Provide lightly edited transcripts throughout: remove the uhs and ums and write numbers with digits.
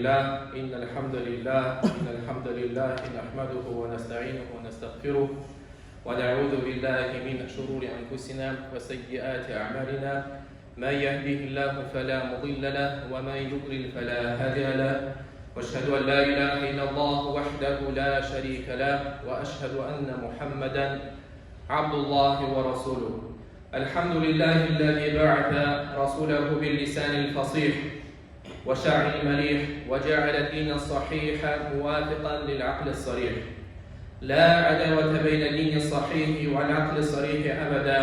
لله إن الحمد لله إن الحمد لله نحمده ونستعينه ونستغفره ونعوذ بالله من شرور أنفسنا وسيئات أعمالنا من يهده الله فلا مضل له ومن يضلل فلا هادي له واشهد أن لا إله إلا الله وحده لا شريك له وأشهد أن محمدا عبد الله ورسوله الحمد لله الذي بعث رسوله باللسان الفصيح وشعر المليح وجعل الدين الصحيح موافقا للعقل الصريح لا عداوة بين الدين الصحيح والعقل الصريح أبدا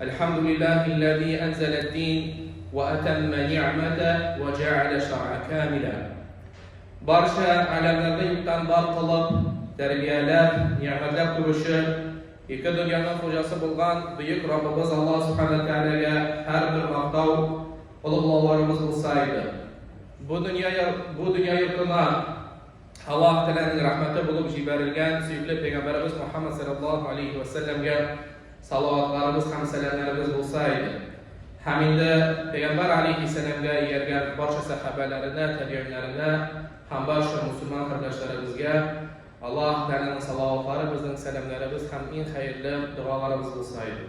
الحمد لله الذي أنزل الدين وأتم نعمته وجعل شرع كاملا Барча галәмнәрне юктан бар кылып, тәрбияләп, нигъмәтләп торучы, ике дөньяның хуҗасы булган бөек Раббыбыз Аллаһ Сүбхәнә Тәгаләгә һәрбер мактау, олуглауларыбыз булса иде. Бу дөнья бу дөнья йортына Аллаһ Тәгаләнең рәхмәте булып җибәрелгән сөекле пәйгамбәребез Мухаммад саллаллаһу алейһи вә сәлләмгә салаватларыбыз һәм сәламнәребез булса иде. Һәм инде пәйгамбәр алейһиссәламгә ияргән барча сәхабәләренә, тәбигыйннәренә һәм барча мусульман кардәшләребезгә Аллаһ Тәгаләнең салаватлары, безнең сәламнәребез һәм иң хәерле догаларыбыз булса иде.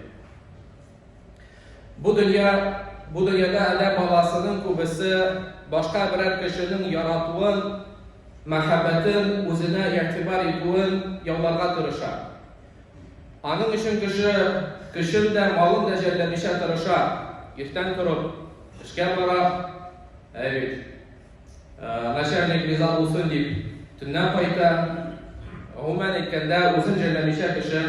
Бу дөнья, бу дөньяда адәм баласының күбесе башка берәр кешенең яратуын, мәхәббәтен, үзенә игътибар итүен яуларга тырыша. Аның өчен кеше көчен дә, малын да жәлләмичә тырыша. Иртән торып, эшкә бара, ә бит начальник риза булсын дип, төннән кайта. Гомумән әйткәндә, үзен жәлләмичә кеше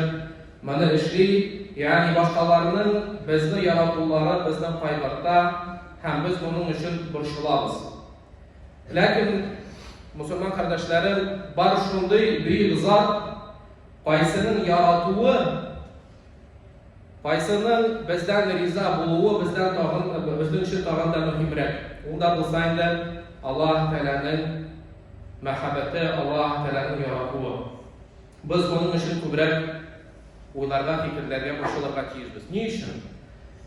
моны эшли, ягъни башкаларның безне яратулары безне кайгырта һәм без моның өчен борчылабыз. Ләкин, мусульман кардәшләрем, бар шундый бөек зат, Кайсының яратуы, кайсының бездән риза булуы бездән тагын, безнең өчен тагын да мөһимрәк. Ул да булса инде Аллаһ Тәгаләнең мәхәббәте, Аллаһ Тәгаләнең яратуы. Без моның өчен күбрәк уйларга, фикерләргә, борчылырга тиешбез. Ни өчен?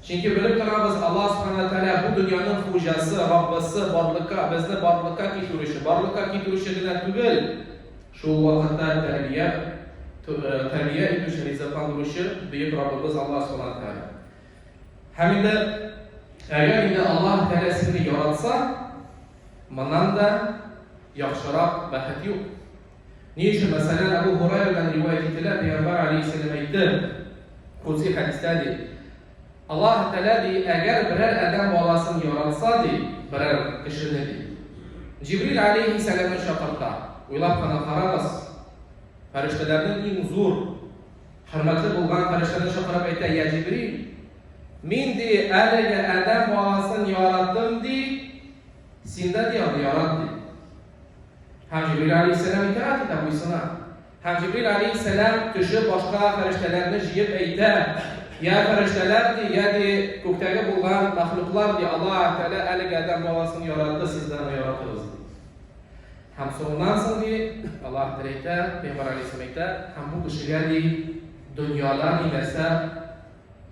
Чөнки белеп торабыз, Аллаһ Субхана Тәгалә бу дөньяның хуҗасы, Раббысы, барлыкка, безне барлыкка китерүче, барлыкка китерүче генә түгел, Шул вакытта тәрбия тәрбия итүче, ризыкландыручы бөек Раббыбыз Аллаһ Субхана Тәгалә. Һәм инде әгәр инде Аллаһ Тәгалә сине яратса, моннан да яхшырак бәхет юк. Ни өчен? Мәсәлән, Әбу Һурайрадан риваять ителә, Пәйгамбәр алейһиссәлам әйтте, Кудси хәдистә ди, Аллаһ Тәгалә ди, әгәр берәр адәм баласын яратса ди, берәр кешене ди, Җибрил алейһиссәламне чакырта. Уйлап кына карагыз, фәрештәләрнең иң зур, хөрмәтле булган фәрештәне чакырып әйтә, Я Җибрил, мин ди, әлеге адәм баласын яраттым ди, син дә ди аны ярат ди. Һәм Җибрил алейһиссәлам итагать итә, буйсына. Һәм Җибрил алейһиссәлам төшеп башка фәрештәләрне җыеп әйтә, Я фәрештәләр, ди, я ди, күктәге булган мәхлуклар, ди, Аллаһ Тәгалә әлеге адәм баласын яратты, сез дә аны яратыгыз, ди. Һәм соңыннан соң, ди, Аллаһ Тәгалә әйтә, Пәйгамбәр алейһиссәлам әйтә, һәм бу кешегә, ди, дөньяда ни нәрсә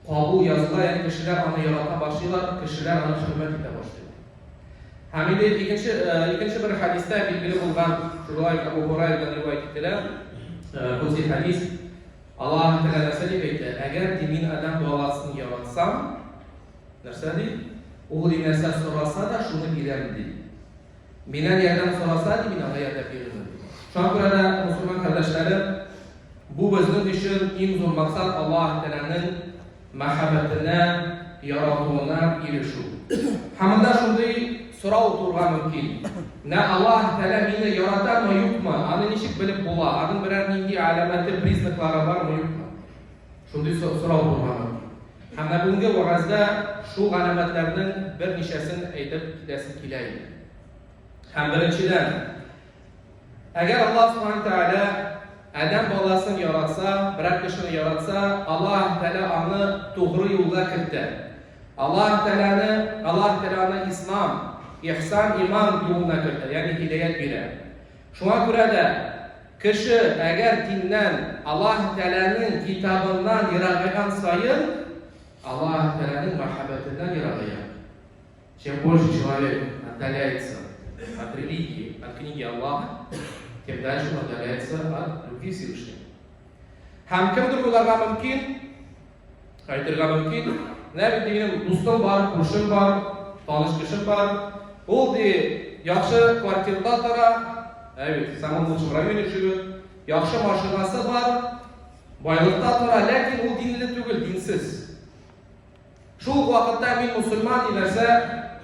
кабул языла, ягъни кешеләр аны ярата башлыйлар, кешеләр аны хөрмәт итә башлыйлар. Һәм инде икенче икенче бер хәдистә билгеле булган, шулай Абу Һурайрадан риваять ителә, кудси хәдис, Аллаһ Тәгалә нәрсә дип әйтә? Әгәр ди мин адәм баласын яратсам, нәрсә ди? Ул ди нәрсә сораса да, шуны бирәм ди. Миннән ярдәм сораса, ди, мин аңа ярдәм бирермен. Шуңа күрә дә, мусульман кардәшләрем, бу безнең өчен иң зур максат Аллаһ Тәгаләнең мәхәббәтенә, яратуына ирешү. Һәм монда шундый сорау туырга мөмкин. Менә Аллаһ Тәгалә мине яратамы, юкмы? Аны ничек белеп була? Аның берәр нинди галәмәте, признаклары бармы, юкмы? Шундый сорау туырга мөмкин. Һәм менә бүгенге вәгазьдә шул галәмәтләрнең берничәсен әйтеп китәсем килә иде. Һәм беренчедән, әгәр Аллаһ Субхану Тәгалә адәм баласын яратса, берәр кешене яратса, Аллаһ Тәгалә аны тугры юлга кертә. Аллаһ Тәгаләне, Аллаһ Тәгалә аны ислам, ихсан, иман юлына кертә, ягъни һидаять бирә. Шуңа күрә дә кеше әгәр диннән, Аллаһ Тәгаләнең китабыннан ерагайган саен, Аллаһ Тәгаләнең мәхәббәтеннән ерагая. Чем больше человек отдаляется от религии, от книги Аллаха, тем дальше он отдаляется от любви Всевышнего. Һәм кемдер уйларга мөмкин, әйтергә мөмкин, менә бит минем дустым бар, күршем бар, таныш кешем бар. Ул ди, яхшы квартирда тора, ә бит в самом лучшем районе живет, яхшы машинасы бар, байлыкта тора, ләкин ул динле түгел, динсез. Шул ук вакытта мин мусульман, ди нәрсә,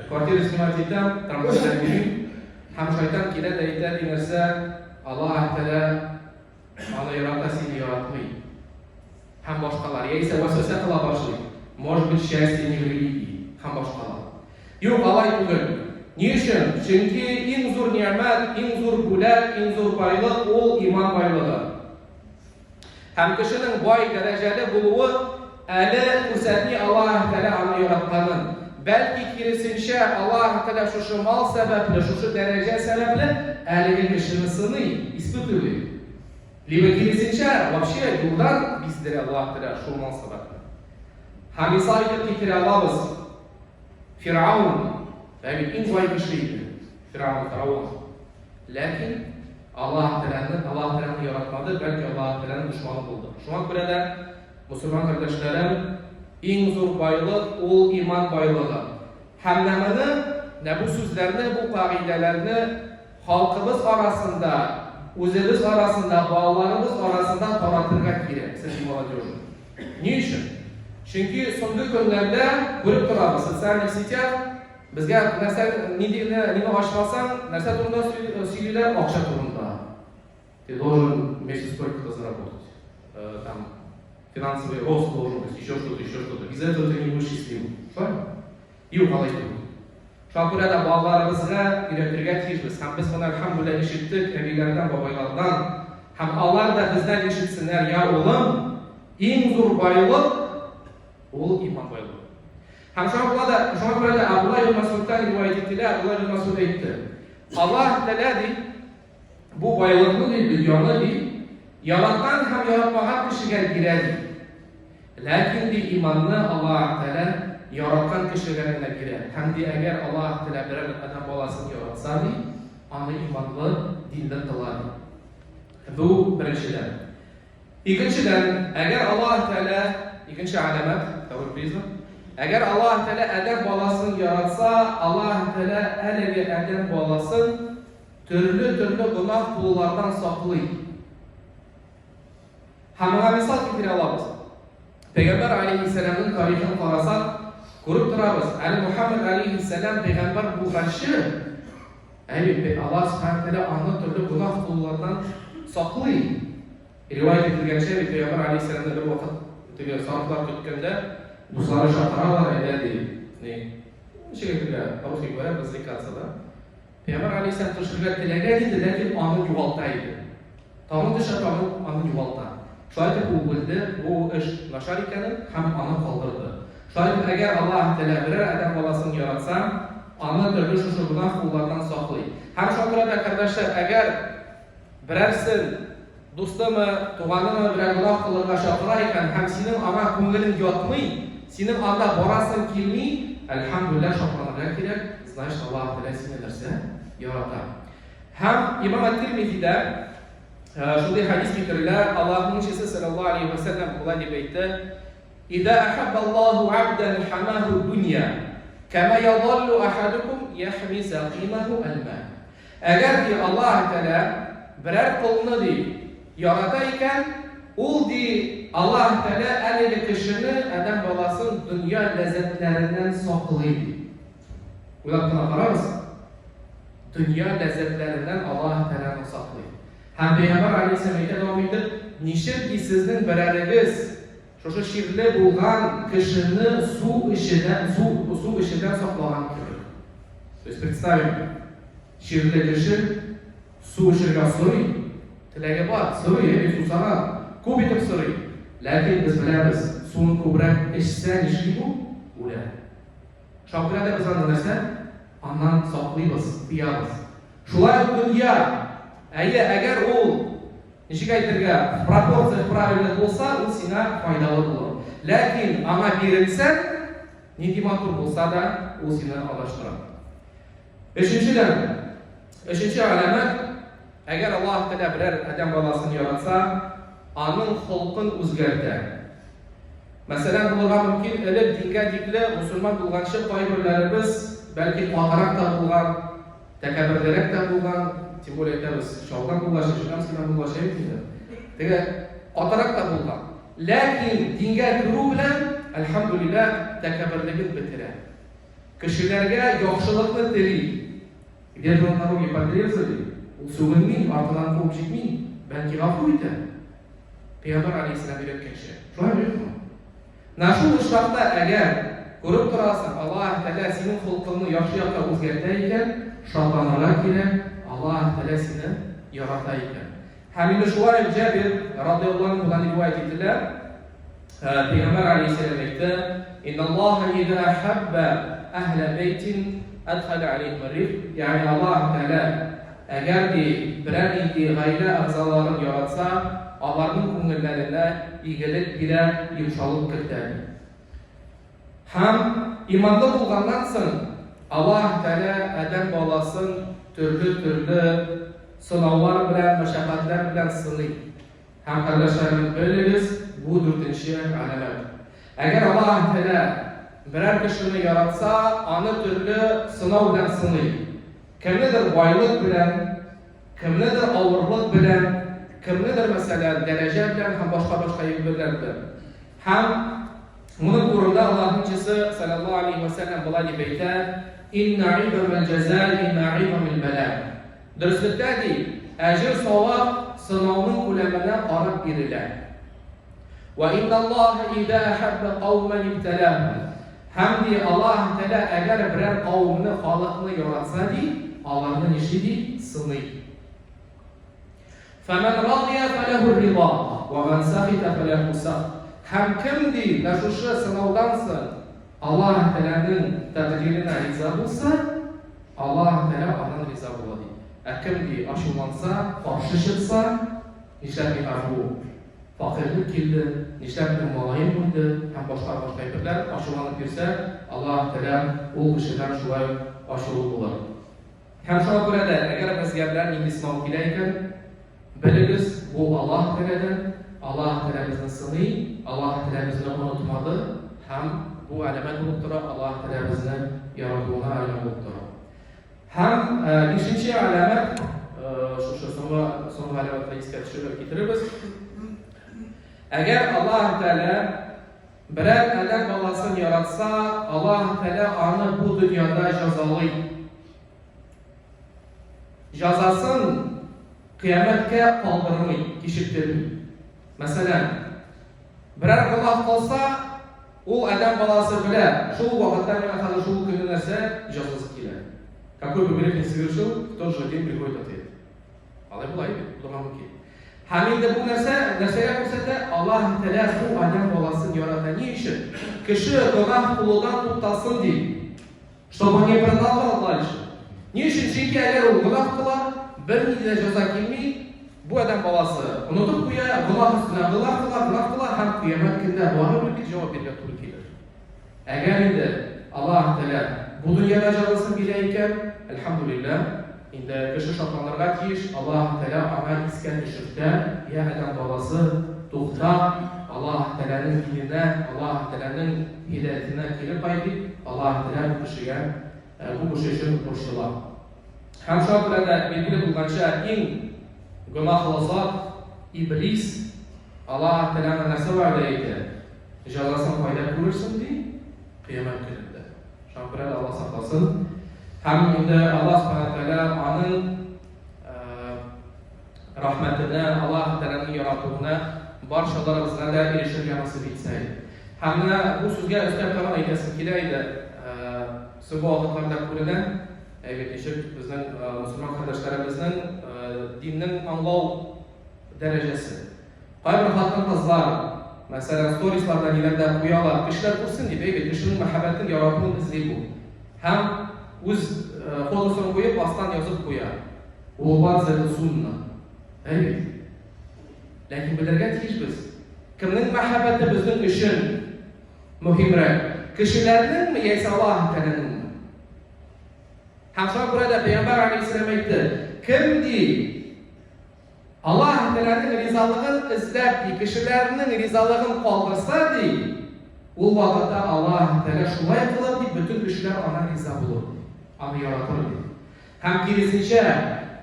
квартира снимать итәм, трамвай белән йөрим, һәм шайтан килә дә әйтә, ди нәрсә, Аллаһ Тәгалә аны ярата, сине яратмый. Һәм башкалар. Яисә вәсвәсә кыла башлый. Может быть, счастье не в религии. Һәм башкалар. Юк, алай түгел. Ни өчен? Чөнки иң зур ни'мәт, иң зур бүләк, иң зур байлык ул иман байлыгы. Һәм кешенең бай, дәрәҗәле булуы әле күрсәтми Аллаһ Тәгалә аны яратканын. Бәлки, киресенчә, Аллаһ Тәгалә шушы мал сәбәпле, шушы дәрәҗә сәбәпле әлеге кешене сыный, испытывает. Либо киресенчә, вообще юлдан биздерә Аллаһ Тәгалә шул мал сәбәпле. Һәм мисал итеп китерә алабыз. Фиргавн, ә бит иң бай кеше иде. Фиргавн, фараон. Ләкин Аллаһ Тәгаләне, Аллаһ Тәгаләне яратмады, бәлки Аллаһ Тәгаләнең дошманы булды. Шуңа күрә дә, мусульман кардәшләрем, иң зур байлык ул иман байлыгы. Һәм менә моны, менә бу сүзләрне, бу кагыйдәләрне халкыбыз арасында, үзебез арасында, балаларыбыз арасында таратырга кирәк, среди молодежи. Ни өчен? Чөнки соңгы көннәрдә күреп торабыз, социальных сетях Безгә нәрсә, нинди генә ниме ачмасаң, нәрсә турында сөйлиләр? Акча турында. Ты должен в месяц столько-то заработать. Там, финансовый рост должен быть, еще что-то, еще что-то. Без этого ты не будешь счастливым. Шулай? Юк, алай түгел. Шуңа күрә дә балаларыбызга өйрәтергә тиешбез. Һәм без моны, әлхәмдүлилләһ, ишеттек әбиләрдән, бабайлардан. Һәм алар да бездән ишетсеннәр, я улым, иң зур байлык ул иман байлыгы. Һәм шуңа күрә дә, шуңа күрә дә Абдулла ибн Масудтан риваять ителә, Абдулла ибн Масуд әйтте. Аллаһ Тәгалә ди, бу байлыкны ди, дөньяны ди, яраткан һәм яратмаган кешегә бирә ди. Ләкин ди иманны Аллаһ Тәгалә яраткан кешегә генә бирә. Һәм ди, әгәр Аллаһ Тәгалә берәр адәм баласын яратса ди, аны иманлы, динле кыла ди. Бу беренчедән. Икенчедән, әгәр Аллаһ Тәгалә, икенче галәмәт, второй признак, әгәр Аллаһ Тәгалә адәм баласын яратса, Аллаһ Тәгалә әлеге адәм баласын төрле-төрле гөнаһ кылулардан саклый. Һәм моңа мисал китерә алабыз. Пәйгамбәр алейһиссәламның тарихын карасак, күреп торабыз, әле Мухаммад алейһиссәлам пәйгамбәр булганчы, әле Аллаһ субхана тәгалә аны төрле гөнаһ кылулардан саклый. Риваять ителгәнчә, бит пәйгамбәр алейһиссәламны бер вакыт теге сарыклар көткәндә, дуслары чакыралар, әйдә ди, ни, ничек әйтергә, по-русски говоря, развлекаться, да? Пәйгамбәр алейһиссәлам төшергә теләгән иде, ләкин аны югалта иде. Тагын төшә, тагын аны югалта. Шулай итеп ул белде, бу эш начар икәнен һәм аны калдырды. Шулай итеп, әгәр Аллаһ Тәгалә берәр адәм баласын яратса, аны төрле шушы гөнаһ куллардан саклый. Һәм шуңа күрә дә, кардәшләр, әгәр берәрсен дустымы, туганымы берәр гөнаһ кылырга чакыра икән һәм синең аңа күңелең ятмый, синең анда барасың килми, әлхәмдүлилләһ, шатланырга кирәк, значит, Аллаһ Тәгалә сине нәрсә? Ярата. Һәм имам Әт-Тирмизидә шундый хәдис китерелә, Аллаһның илчесе саллаллаһу алейһи ва сәлләм болай дип әйтте: "Иза ахабба Аллаһу абдан хамаху дунья, кама ядаллу ахадукум яхми сақимаху алма." Әгәр, ди, Аллаһ Тәгалә берәр колны, ди, ярата икән, ул, ди, Аллаһ Тәгалә әлеге кешене, адәм баласын дөнья ләззәтләреннән саклый, ди. Уйлап кына карагыз, дөнья ләззәтләреннән Аллаһ Тәгалә аны саклый. Һәм Пәйгамбәр алейһиссәлам әйтә дәвам итеп, ничек, ди, сезнең берәрегез шушы чирле булган кешене су эчедән, су, су эчедән саклаган кебек. То есть, представим, чирле кеше су эчәргә сорый, теләге бар, сорый, әби сусаган, күп итеп сорый. Ләкин без беләбез, суны күбрәк эчсә, нишли бу? Үлә. Шуңа күрә дә без аны нәрсә? Аннан саклыйбыз, тыябыз. Шулай ук дөнья. Әйе, әгәр ул, ничек әйтергә, в пропорциях правильных булса, ул сиңа файдалы булыр. Ләкин аңа бирелсәң, нинди матур булса да, ул сине адаштыра. Өченчедән, Өченче галәмәт, әгәр Аллаһ Тәгалә берәр адәм баласын яратса, аның холкын үзгәртә. Мәсәлән, булырга мөмкин, элек дингә тикле мусульман булганчы кайберләребез бәлки катырак та булган, тәкәбберлерәк тә булган, тем более әйтәбез, чалган булгач, ишетәмскийдан булгач, әйт инде. Теге катырак та булган. Ләкин дингә керү белән, әлхәмдүлилләһ, тәкәбберлеген бетерә. Кешеләргә яхшылыкны тели. Где-то на дороге подрезали, ул сүгенми, артыннан куып җитми, бәлки гафу итә. Пәйгамбәр алейһиссәлам өйрәткәнчә. Шулаймы, юкмы? Менә шул очракта әгәр күреп торасың, Аллаһ Тәгалә синең холкыңны яхшы якка үзгәртә икән, шатланырга кирәк, Аллаһ Тәгалә сине ярата икән. Һәм инде шулай ук Җәбир радиаллаһу анһудан риваять ителә, Пәйгамбәр алейһиссәлам әйтте, Инналлаһа иза әхәббә әһлә бәйтин әдхәлә алейһим рифк, ягъни Аллаһ Тәгалә әгәр ди берәр нинди гаилә әгъзаларын яратса, аларның күңелләренә игелек бирә, йомшалык кертә ди. Һәм иманлы булганнан соң Аллаһ Тәгалә адәм баласын төрле-төрле сынаулар белән, мәшәкатьләр белән сыный. Һәм, кардәшләрем, белегез, бу дүртенче галәмәт. Әгәр Аллаһ Тәгалә берәр кешене яратса, аны төрле сынау белән сыный. Кемнедер байлык белән, кемнедер авырлык белән, кемнедер, мәсәлән, дәрәҗә белән һәм башка-башка әйберләр белән. Һәм моның турында Аллаһның илчесе саллаллаһу алейһи вә сәлләм болай дип әйтә, Инна гыйзамал җәзаи мә гыйзамил бәла. Дөреслектә, ди, әҗер-савап сынауның күләменә карап бирелә. Вә инналлаһа иза әхәббә каумән ибтәләһүм. Һәм, ди, Аллаһ Тәгалә әгәр берәр кавемне, халыкны яратса, ди, аларны нишли, ди, сыный. Фәмән радия фәләһүр рида, вә мән сәхитә фәләһү сәхт. Һәм кем, ди, менә шушы сынаудан соң Аллаһ Тәгаләнең тәкъдиренә риза булса, Аллаһ Тәгалә аннан риза була, ди. Ә кем, ди, ачуланса, каршы чыкса, нишләп миңа бу факирлек килде, нишләп минем малаем үлде һәм башка-башка әйберләр, ачуланып йөрсә, Аллаһ Тәгалә ул кешедән шулай ук ачулы булыр. Һәм шуңа күрә дә, әгәр безгә берәр нинди сынау килә икән, белегез, бу Аллаһ Тәгаләдән, Аллаһ Тәгалә безне сыный, Аллаһ Тәгалә безне онытмады һәм бу әләмәт булып тора, Аллаһ Тәгалә безне яратуына әләмәт булып тора. Һәм бишенче әләмәт, шушы соңгы соңгы әләмәтне искә төшереп китерербез. Әгәр Аллаһ Тәгалә берәр адәм баласын яратса, Аллаһ Тәгалә аны бу дөньяда җәзалый. Җәзасын кыямәткә калдырмый, кичектерми. Мәсәлән, берәр гөнаһ кылса, ул адәм баласы белә, шул вакытта миңа хәзер шул көнне нәрсә җәзасы килә. Какой бы грех ни совершил, в тот же день приходит ответ. Алай була бит, булырга мөмкин. Һәм инде бу нәрсә нәрсәгә күрсәтә? Аллаһ Тәгалә бу адәм баласын ярата. Ни өчен? Кеше гөнаһ кылудан туктасын дип. Чтобы он не продолжал дальше. Ни өчен? Чөнки әгәр ул гөнаһ кыла, бернинди дә җәза килми, бу адәм баласы онытып куя, гөнаһ өстенә гөнаһ кыла, гөнаһ кыла һәм кыямәт көндә барыбер бит җавап бирергә туры килер. Әгәр инде Аллаһ Тәгалә бу дөньяда җәзасын бирә икән, әлхәмдүлилләһ, инде кеше шатланырга тиеш, Аллаһ Тәгалә аңа искә төшертә, йә адәм баласы, тукта, Аллаһ Тәгаләнең диненә, Аллаһ Тәгаләнең һидаятенә кире кайт дип, Аллаһ Тәгалә бу кешегә, бу кеше өчен борчыла. Һәм шуңа күрә дә билгеле булганча, иң гөнаһлы зат, Иблис, Аллаһ Тәгалә аңа нәрсә вәгъдә итә? Җәзасын кайда күрерсең, ди? Кыямәт көнендә. Шуңа күрә дә Аллаһ сакласын. Һәм инде Аллаһ Субхана Тәгалә аның рәхмәтенә, Аллаһ Тәгаләнең яратуына барчаларыбызга да ирешергә насыйп итсә иде. Һәм менә бу сүзгә өстәп тагын әйтәсем килә иде. Соңгы вакытларда күренә, әйбәт ничек безнең мусульман кардәшләребезнең диннең аңлау дәрәҗәсе. Кайбер хатын-кызлар, мәсәлән, сторисларда ниләрдә куялар, кешеләр күрсен дип, әйбәт, кешенең мәхәббәтен, яратуын эзли бу. Һәм үз фотосын куеп, астан язып куя. Улыбаться это сунна. Әйбәт. Ләкин белергә тиешбез, кемнең мәхәббәте безнең өчен мөһимрәк, кешеләрнеңме яисә Аллаһ Тәгаләнеңме? Һәм шуңа күрә дә Пәйгамбәр алейһиссәлам әйтте, кем ди Аллаһ Тәгаләнең ризалыгын эзләп ди, кешеләрнең ризалыгын калдырса ди, ул вакытта Аллаһ Тәгалә шулай кылыр ди, бөтен кешеләр аңа риза булыр ди, аны яратыр ди. Һәм киресенчә,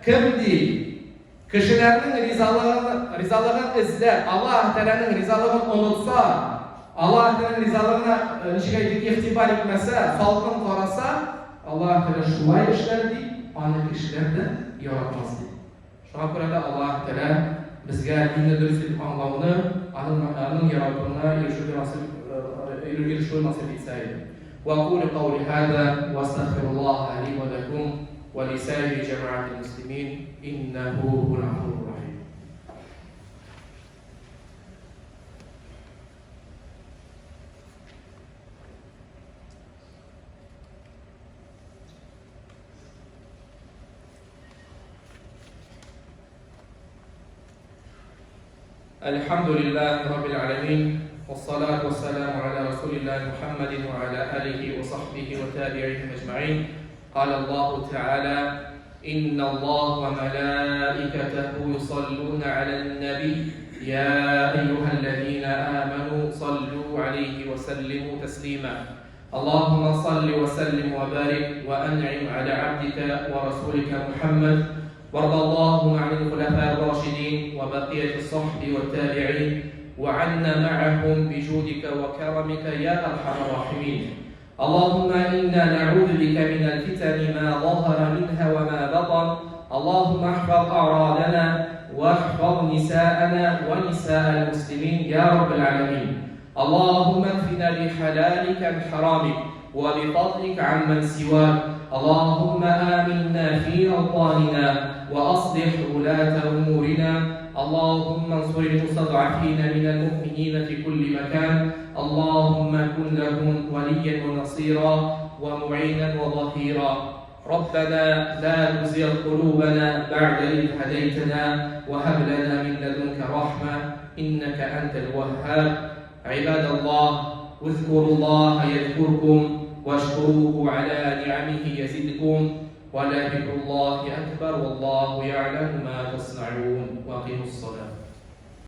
кем ди Кешеләрнең ризалыгын, ризалыгын эзләп, Аллаһ Тәгаләнең ризалыгын онытса, Аллаһ Тәгаләнең ризалыгына, ничек әйтик, игътибар итмәсә, салкын караса, Аллаһ Тәгалә шулай эшләр ди, аны кешеләр дә яратмас ди. Шуңа күрә дә Аллаһ Тәгалә безгә динне дөрес итеп аңлауны, аның, аның яратуына ирешүгә насыйп, ирешүен насыйп итсә иде. Вәкулю каули һаза, вәстәгъфируллаһа ли вә ләкүм. ولسائر جماعة المسلمين إنه هو الغفور الرحيم. الحمد لله رب العالمين والصلاة والسلام على رسول الله محمد وعلى آله وصحبه وتابعيهم أجمعين. قال الله تعالى: إن الله وملائكته يصلون على النبي يا أيها الذين آمنوا صلوا عليه وسلموا تسليما. اللهم صل وسلم وبارك وأنعم على عبدك ورسولك محمد، وارض اللهم عن الخلفاء الراشدين وبقية الصحب والتابعين وعنا معهم بجودك وكرمك يا أرحم الراحمين. اللهم إنا نعوذ بك من الفتن ما ظهر منها وما بطن. اللهم احفظ أعراضنا واحفظ نساءنا ونساء المسلمين يا رب العالمين. اللهم اكفنا بحلالك عن حرامك وبفضلك عمن سواك. اللهم آمنا في أوطاننا وأصلح ولاة أمورنا. اللهم انصر المستضعفين من المؤمنين في كل مكان. اللهم كن لهم وليا ونصيرا ومعينا وظهيرا. ربنا لا تزغ قلوبنا بعد إذ هديتنا وهب لنا من لدنك رحمة إنك أنت الوهاب. عباد الله، اذكروا الله يذكركم واشكروه على نعمه يزدكم، ولذكر الله أكبر والله يعلم ما تصنعون. وأقيموا الصلاة.